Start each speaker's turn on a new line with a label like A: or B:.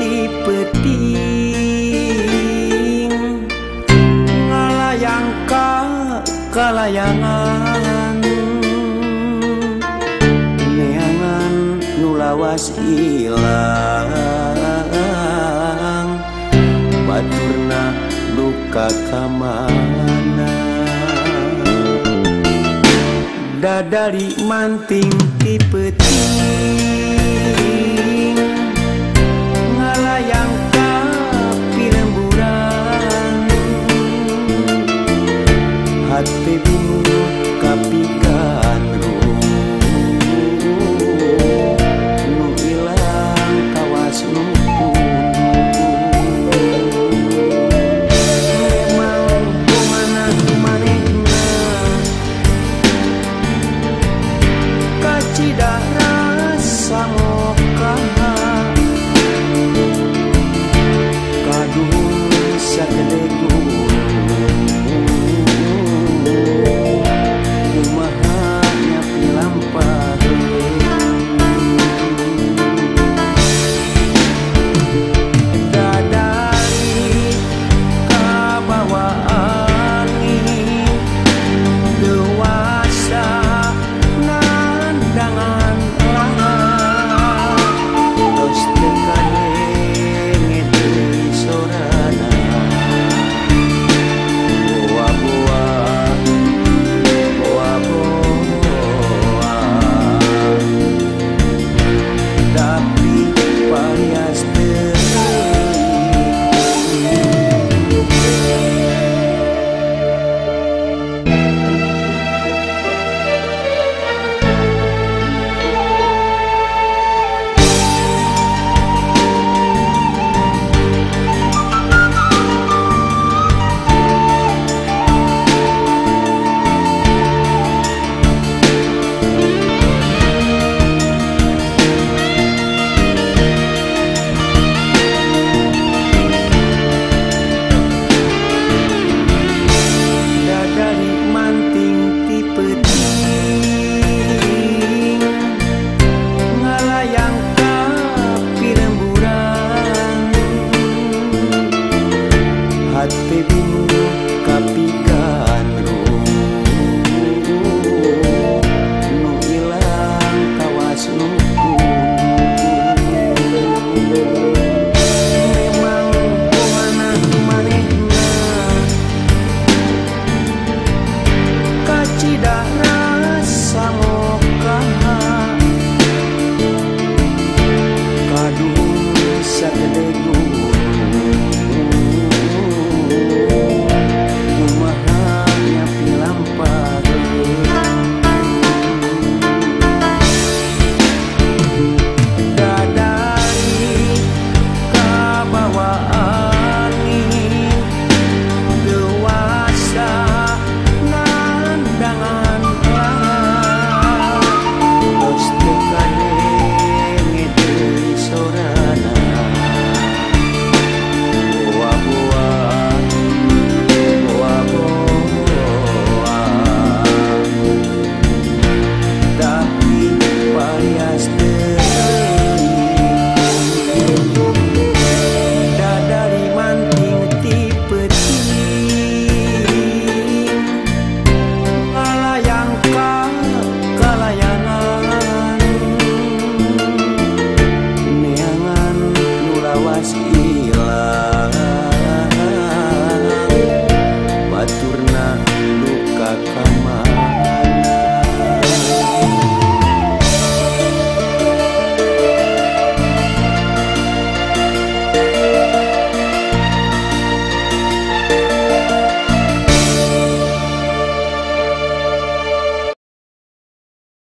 A: ti peuting ngalayang ka kalayangan neangan nu lawas ilang baturna duka ka mana dadali manting ti peuting ngalayang ka pilemburan hati bingung kapigandrung nu ilang kawas nu memang kumanah manehna kacida rasa mokaha kaduhung sagede gunung kumaha nyapi lampaheun dadari kabawa angin dewasa nandangan langan tos teu kadenge deui sorana boa-boa boa-boa tapi parias teuing. Dadali manting ti peuting ngalayang ka pilemburan hate bingung kapigandrung nu ilang kawas nu memang kumanah manehna kacida rasa mokaha kaduhung sagede gunung kumaha nyapi lampaheun dadari kabawa angin dewasa nandangan langan tos teu kadenge deui sorana boa-boa boa-boa tapi parias teuing dadali manting ti peuting ngalayang ka kalayangan neangan nu lawas ilang baturna duka ka mana.